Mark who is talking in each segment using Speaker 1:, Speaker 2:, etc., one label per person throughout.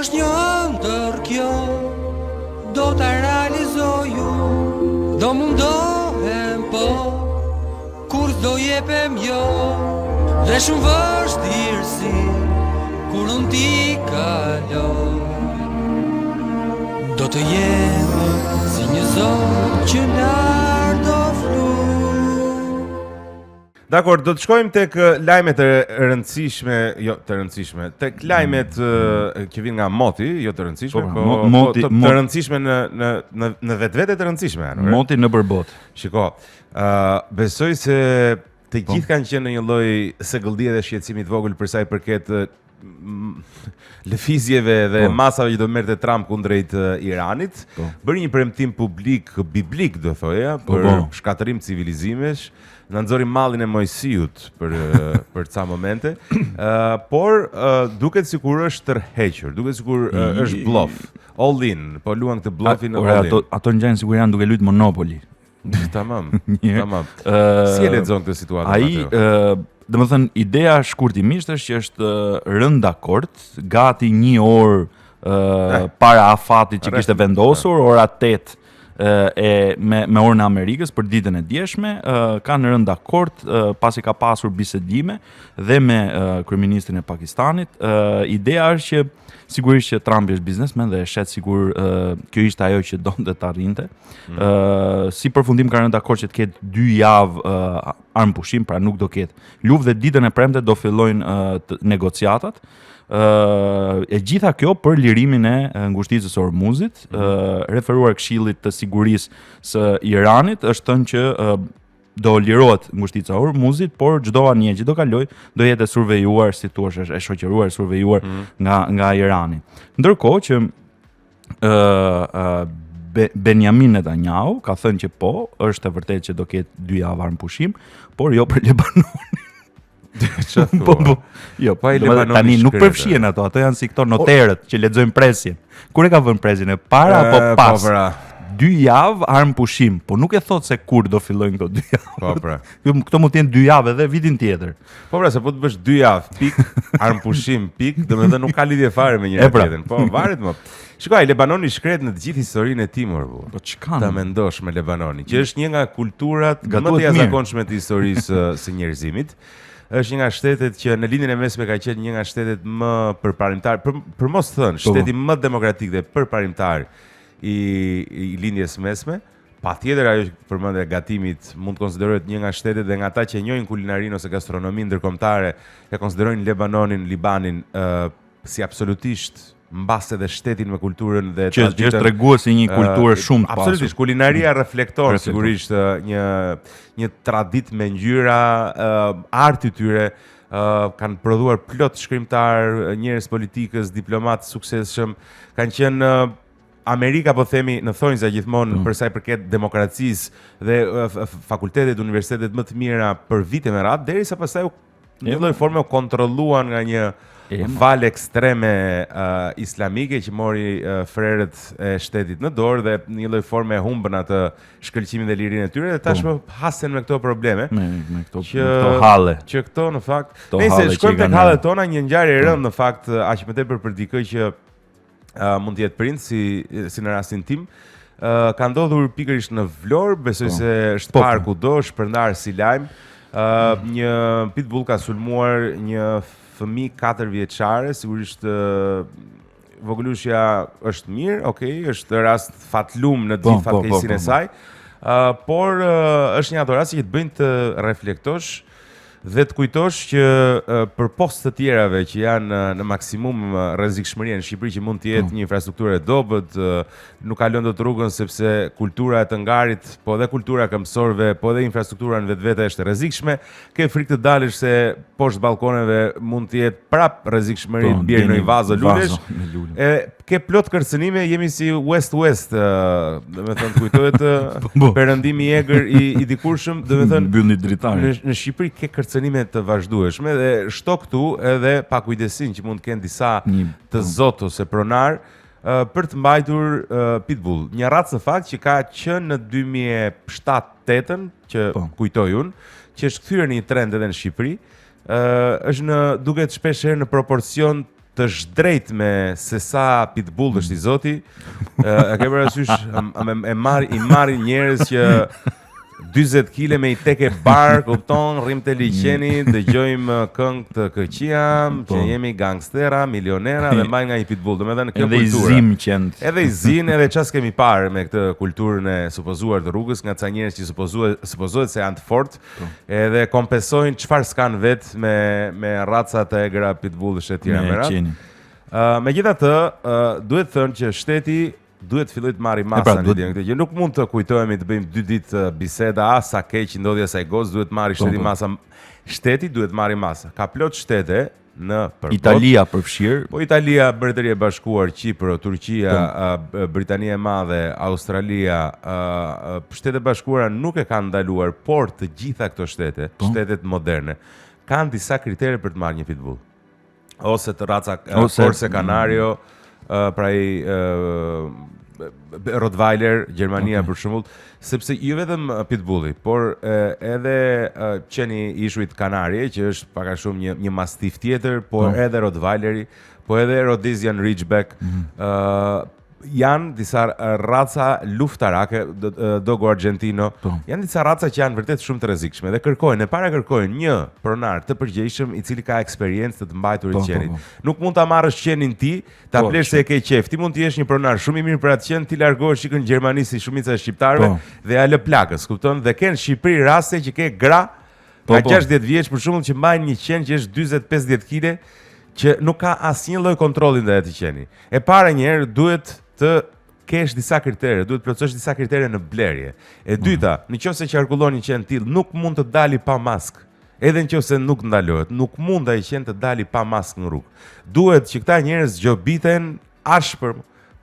Speaker 1: Është një ëndërr kjo, do ta realizoj unë, do mundohem po, kurrë s'do jepem jo, dhe shumë vështirësi, kur unë t'i kaloj. Do të jem si një zog që lart do fluturoj.
Speaker 2: Dakor, do të shkojmë tek lajmet e rëndësishme, jo të rëndësishme, tek lajmet mm. që vijnë nga moti, jo të rëndësishme, po, po, po moti, po, të, të rëndësishme në në në në vetvete të rëndësishme
Speaker 3: janë. Moti nëpër botë.
Speaker 2: Shiko, ë uh, besoj se të po. gjithë kanë qenë në një lloj sëgëlldie dhe shqetësimi të vogël për sa i përket lëvizjeve dhe po. masave që do merrte Trump kundrejt Iranit. Po. Bëri një premtim publik biblik, do thoja, po, për po. shkatërrim civilizimesh. Na nxori mallin e Moisiut për për ca momente. Ë, uh, por uh, duket sikur është tërhequr, duket sikur uh, është bluff. All in, po luan këtë bluffin
Speaker 3: all in. Ato ato ngjajnë sikur janë duke luajtur Monopoly.
Speaker 2: Tamam. Tamam. Uh, si e lexon këtë situatë?
Speaker 3: Ai, ë, uh, domethënë ideja shkurtimisht është që është rënë dakord gati një orë uh, para afatit që kishte vendosur, ora 8 e me me orën e Amerikës për ditën e djeshme, uh, kanë rënë dakord uh, pasi ka pasur bisedime dhe me uh, kryeministrin e Pakistanit. Uh, ideja është që sigurisht që Trumpi është biznesmen dhe e shet sikur uh, kjo ishte ajo që donte të arrinte. Ëh, mm. uh, si përfundim kanë rënë dakord që të ketë dy javë uh, armëpushim, pra nuk do ketë luftë dhe ditën e premte do fillojnë uh, negociatat. Ëh, e gjitha kjo për lirimin e ngushticës së Hormuzit, mm. ëh, referuar Këshillit të Sigurisë së Iranit, është thënë që uh, do lirohet ngushtica e Hormuzit, por çdo anije që do kalojë do jetë e survejuar, si thua, është e shoqëruar, e survejuar mm. nga nga Irani. Ndërkohë që ë uh, uh, Benjamin Netanyahu ka thënë që po, është e vërtetë që do ketë dy javë armëpushim, por jo për Lebanonin.
Speaker 2: Çfarë thua?
Speaker 3: Po, po. Jo, po ai Lebanoni tani nuk përfshihen ato, ato janë si këto noterët që lexojnë presjen. Kur e ka vënë presjen e para apo po, pas?
Speaker 2: Po, pra.
Speaker 3: Dy javë armëpushim, po nuk e thotë se kur do fillojnë këto dy javë.
Speaker 2: Po pra.
Speaker 3: Këto mund të jenë dy javë edhe vitin tjetër.
Speaker 2: Po pra, se po të bësh dy javë, pik, armëpushim, pik, domethënë nuk ka lidhje fare me njëra pra. tjetrën. Po, varet më. Shiko, ai Lebanoni i shkretë në të gjithë historinë e tij, mor
Speaker 3: burrë. Po ç'ka?
Speaker 2: Ta mendosh me Lebanonin, që është një nga kulturat më të jashtëzakonshme të historisë së njerëzimit. Është një nga shtetet që në Lindjen e Mesme ka qenë një nga shtetet më përparimtar, për, për mos thënë, po, po. shteti më demokratik dhe përparimtar i, i Lindjes së Mesme. Patjetër ajo që përmende e gatimit mund të konsiderohet një nga shtetet dhe nga ata që njohin kulinarinë ose gastronominë ndërkombëtare e konsiderojnë Lebanonin, Libanin, ë si absolutisht mbase dhe shtetin me kulturën dhe
Speaker 3: që, që është tregues i një kulture uh, shumë
Speaker 2: të pasur. Absolutisht, kulinaria mm. reflekton, reflekton. sigurisht një një traditë me ngjyra, uh, arti i tyre uh, kanë prodhuar plot shkrimtar, njerëz politikës, diplomatë të suksesshëm, kanë qenë uh, Amerika po themi në thonjza gjithmonë mm. për sa i përket demokracisë dhe uh, fakultetet, universitetet më të mira për vite me radhë, derisa pastaj u Në një lloj forme u kontrolluan nga një valë ekstreme uh, islamike që mori uh, frerët e shtetit në dorë dhe në një lloj forme e humbën atë shkëlqimin dhe lirinë e tyre dhe tashmë po. hasen me këto probleme.
Speaker 3: Me, me këto që, me këto halle.
Speaker 2: Që këto në fakt, nëse shkojmë tek hallet tona, një ngjarje e rëndë në fakt aq më tepër për dikë që uh, mund të jetë prind si si në rastin tim. Uh, ka ndodhur pikërisht në Vlorë, besoj po. se është po, parë po. kudo, është shpërndarë si lajm. Uh, një pitbull ka sulmuar një fëmijë 4 vjeçare, sigurisht uh, vogëlushja është mirë, okay, është rast fatlum në të po, gjithë po, po, fatkeqësinë e saj. Uh, por uh, është një ato raste që të bëjnë të reflektosh Dhe të kujtosh që përpos të tjerave që janë në maksimum rrezikshmërie në Shqipëri që mund të jetë po. një infrastrukturë e dobët, nuk kalon dot rrugën sepse kultura e të ngarit, po edhe kultura e këmbësorëve, po edhe infrastruktura në vetvete është e rrezikshme. Ke frikë të dalësh se poshtë ballkoneve mund të jetë prap rrezikshmëri po, të bjerë në një vazo lulesh. E ke plot kërcënime, jemi si West West, domethënë kujtohet po, po. perëndimi i egër i, i dikurshëm, domethënë
Speaker 3: mbyllni dritaren.
Speaker 2: Në, në Shqipëri ke kërcënime të vazhdueshme dhe shto këtu edhe pakujdesinë që mund të kenë disa Një, të po. zotë ose pronarë për të mbajtur uh, pitbull. Një racë në fakt që ka qenë në 2007-8-ën, që po. kujtoj unë, që është kthyer në një trend edhe në Shqipëri, uh, është në duket shpesh herë në proporcion të zhdrejt me se sa pitbull është i zoti, e ke parasysh e marr i marrin njerëz që 40 kile me i teke bar, kupton, rrim te liqeni, mm. dëgjojmë këngë të këqija, po. që jemi gangstera, milionera dhe mbajnë nga një pitbull. Domethënë kjo
Speaker 3: edhe
Speaker 2: kultura.
Speaker 3: Edhe i zim qentë.
Speaker 2: Edhe i zin, edhe ça s'kemi parë me këtë kulturën e supozuar të rrugës nga ca njerëz që supozohet supozohet se janë të fortë, po. Edhe kompensojnë çfarë s'kanë vetë me me raca të egra pitbullësh e tjera me radhë. Uh, megjithatë, uh, duhet thënë që shteti duhet të fillojë të marrë masa pra, në lidhje me këtë gjë. Nuk mund të kujtohemi të bëjmë dy ditë biseda, a sa keq i ndodhi asaj gocë, duhet të marrë po, shteti po. masa. Shteti duhet të marrë masa. Ka plot shtete në
Speaker 3: për Italia përfshirë.
Speaker 2: Po Italia, Mbretëria e Bashkuar, Qipro, Turqia, po. Britania e Madhe, Australia, Shtetet e Bashkuara nuk e kanë ndaluar, por të gjitha këto shtete, po. shtetet moderne, kanë disa kritere për të marrë një pitbull. Ose të raca ose Corse Canario, mm. pra i Rottweiler, Gjermania okay. për shembull, sepse jo vetëm pitbulli, por edhe qeni i ishujt Kanarie, që është pak a shumë një një mastif tjetër, por po. edhe Rottweileri, po edhe Rhodesian Ridgeback, ëh mm -hmm. uh, janë disa raca luftarake, Dogo Argentino, po. janë disa raca që janë vërtet shumë të rrezikshme dhe kërkojnë, e para kërkojnë një pronar të përgjegjshëm i cili ka eksperiencë të të mbajturit po, qenit. Po, po. Nuk mund ta marrësh qenin ti, Ta po, blesh se e ke qejf. Ti mund të jesh një pronar shumë i mirë për atë qen, ti largohesh ikën në Gjermani si shumica e shqiptarëve po. dhe ja lë plakës, kupton? Dhe ke në Shqipëri raste që ke gra po, nga 60 po. vjeç për shembull që mbajnë një qen që është 40-50 kg që nuk ka asnjë lloj kontrolli ndaj atij qeni. E para një herë duhet të kesh disa kritere, duhet të plotësosh disa kritere në blerje. E mhm. dyta, në qoftë se qarkullon një qen tillë, nuk mund të dali pa maskë. Edhe në qoftë se nuk ndalohet, nuk mund ai qen të dali pa maskë në rrugë. Duhet që këta njerëz gjobiten ashpër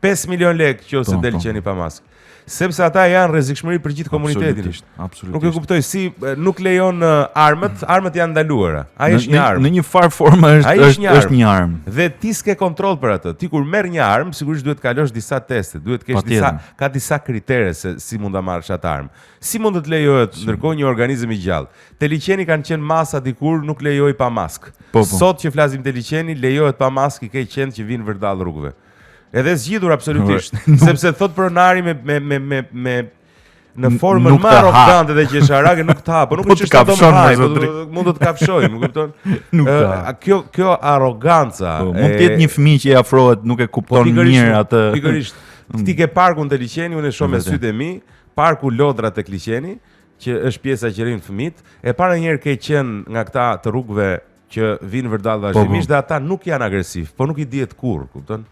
Speaker 2: 5 milion lekë qoftë se po, del po. qeni pa maskë. Sepse ata janë rrezikshmëri për gjithë komunitetin.
Speaker 3: Absolutisht, absolutisht.
Speaker 2: Nuk e kuptoj si nuk lejon armët, armët janë ndaluara. Ai është një armë.
Speaker 3: Në një farë forme është është është një armë. Është një armë.
Speaker 2: Dhe ti s'ke kontroll për atë. Ti kur merr një armë, sigurisht duhet të kalosh disa teste, duhet të kesh disa ka disa kritere se si mund ta marrësh atë armë. Si mund të të lejohet ndërkohë një organizëm i gjallë? Te liqeni kanë qenë masa dikur nuk lejohej pa maskë. Po, po. Sot që flasim te liqeni lejohet pa maskë i ke qentë që vijnë vërdallë rrugëve. Edhe zgjidhur absolutisht, sepse thot pronari me me me me me në formën më arrogante dhe qesharake nuk të ha, po nuk po është që do të haj, po mund të të kafshoj, më kupton?
Speaker 3: Nuk të ha.
Speaker 2: Kjo kjo arroganca.
Speaker 3: Po, mund të jetë një fëmijë që i afrohet, nuk e po, kupton mirë atë.
Speaker 2: Pikërisht. Ti ke parkun te liqeni, unë e shoh me sytë e mi, parku Lodra tek liqeni, që është pjesa që rrinë fëmijët, e para një herë ke qen nga këta të rrugëve që vijnë vërdallë po, vazhdimisht po. dhe ata nuk janë agresivë, po nuk i dihet kurrë, kupton?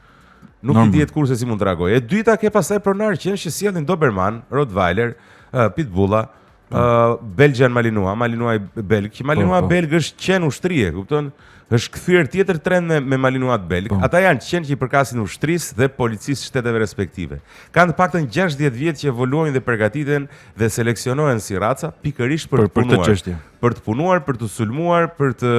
Speaker 2: Nuk i dihet kurrë se si mund të reagojë. E dyta ke pastaj pronar qensh që sjellin Doberman, Rottweiler, uh, Pitbulla, uh, Belgian Malinois, Malinois belg, që Malinois po, po. belg është qen ushtrie, kupton? Është kthyer tjetër trend me, me Malinois belg. Po. Ata janë qen që i përkasin ushtrisë dhe policisë shteteve respektive. Kanë të paktën 60 vjet që evoluojnë dhe përgatiten dhe seleksionohen si raca pikërisht për, për të punuar. Për, për të punuar, për të sulmuar, për të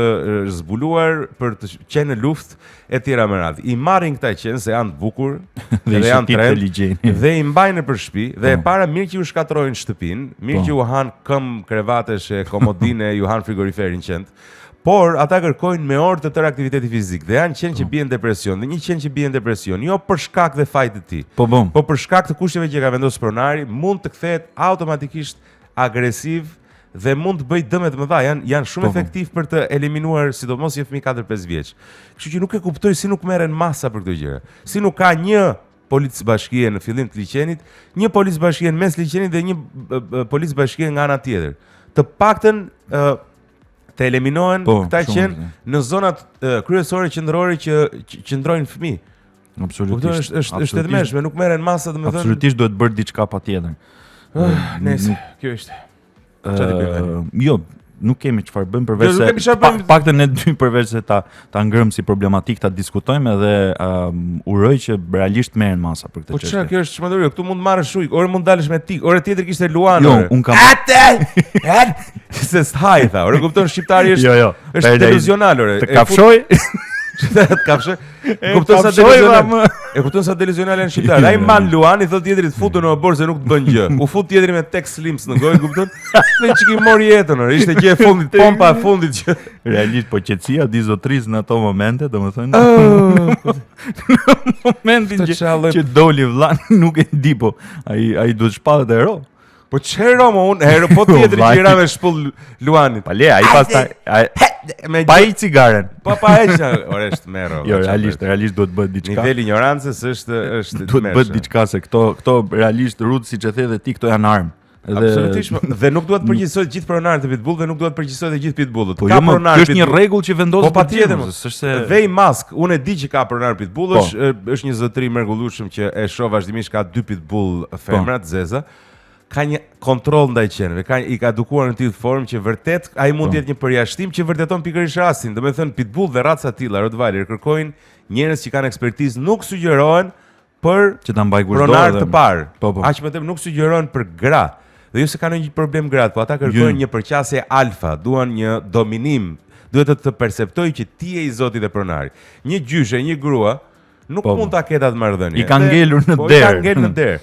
Speaker 2: zbuluar, për të qenë në luftë e tjera me radhë. I marrin këta qen se janë të bukur
Speaker 3: dhe, dhe janë
Speaker 2: trend dhe i mbajnë nëpër shtëpi dhe e po. para mirë që ju shkatërrojnë shtëpinë, mirë po. që ju han këmbë krevatesh e komodine, ju han frigoriferin qentë. Por ata kërkojnë me orë të tëra aktiviteti fizik dhe janë qen që po. bien në depresion dhe një qen që bie në depresion, jo për shkak dhe faj të tij,
Speaker 3: po, po.
Speaker 2: po për shkak të kushteve që ka vendosur pronari, mund të kthehet automatikisht agresiv dhe mund të bëjë dëme të mëdha, janë janë shumë po, po. efektiv për të eliminuar sidomos një fëmijë 4-5 vjeç. Kështu që nuk e kuptoj si nuk merren masa për këto gjëra. Si nuk ka një polic bashkie në fillim të liqenit, një polic bashkie në mes liqenit dhe një polic bashkie nga ana tjetër. Të paktën të eliminohen po, këta qen në zonat kryesore qendrore që qëndrojnë fëmijë.
Speaker 3: Absolutisht.
Speaker 2: Kupton, është është është e tmerrshme, nuk merren masa
Speaker 3: domethënë. Absolutisht duhet bërë diçka patjetër.
Speaker 2: Uh, Nëse kjo ishte.
Speaker 3: Çfarë të bëjmë? Jo, nuk kemi çfarë bëjmë përveç jo, se pa, paktën ne dy përveç se ta ta ngrëm si problematik ta diskutojmë edhe um, uroj që realisht merren masa për
Speaker 2: këtë po çështje. Po çfarë kjo është çmenduri, këtu mund të marrësh ujk, ore mund të dalësh me thikë, ore tjetër kishte luan.
Speaker 3: Jo, un kam.
Speaker 2: Atë! Atë! Se s'haj tha, ore kupton shqiptari është
Speaker 3: jo, jo.
Speaker 2: është deluzional ore.
Speaker 3: Të kafshoj.
Speaker 2: Që të kafshoj. Kupton sa deluzional. E kupton sa deluzional janë shqiptarët. Ai mban luan, i thotë tjetrit futu në oborr se nuk të bën gjë. U fut tjetri me tek slims në gojë, kupton? Dhe çik i mori jetën, ore. Ishte gjë e fundit, pompa e fundit që
Speaker 3: realisht po qetësia di zotris në ato momente, domethënë. Oh. Në momentin që, që doli vlla, nuk e di po. Ai ai duhet shpallet hero.
Speaker 2: Po ç'hero mo unë, hero po tjetri që i ra me shpull luanit.
Speaker 3: Pa le, ai pastaj ai me pa i cigaren.
Speaker 2: Po pa e që, ore është mero.
Speaker 3: Jo, realisht, realisht duhet bëhet diçka.
Speaker 2: Niveli i ignorancës është është
Speaker 3: duhet bëhet diçka se këto këto realisht rud siç e the dhe ti këto janë armë.
Speaker 2: Dhe absolutisht, po, dhe nuk dua të përgjithësoj gjithë pronarët e pitbullëve, nuk dua të përgjithësoj të gjithë pitbullët.
Speaker 3: Po, ka jo, pronar është një rregull që vendoset
Speaker 2: po patjetër, s'është se dhe i mask, unë e di që ka pronar pitbullësh, po. është një zotëri i mrekullueshëm që e shoh vazhdimisht ka dy pitbull po. femra të zeza. Ka një kontroll ndaj qenve, ka i ka edukuar në tillë formë që vërtet ai mund të po. jetë një përjashtim që vërteton pikërisht rastin. Domethënë pitbull dhe raca të tilla Rottweiler kërkojnë njerëz që kanë ekspertizë, nuk sugjerohen për
Speaker 3: që ta mbaj
Speaker 2: kushdo pronar të parë. Po, po. Aq më tepër nuk sugjerohen për gra. Dhe jo se kanë një problem gratë, po ata kërkojnë një përqasje alfa, duan një dominim, duhet të të perceptojë që ti je i zoti dhe pronari. Një gjyshe, një grua nuk po, po. mund ta ketë atë marrëdhënie.
Speaker 3: I ka ngelur në po, derë.
Speaker 2: I ka ngelur në derë.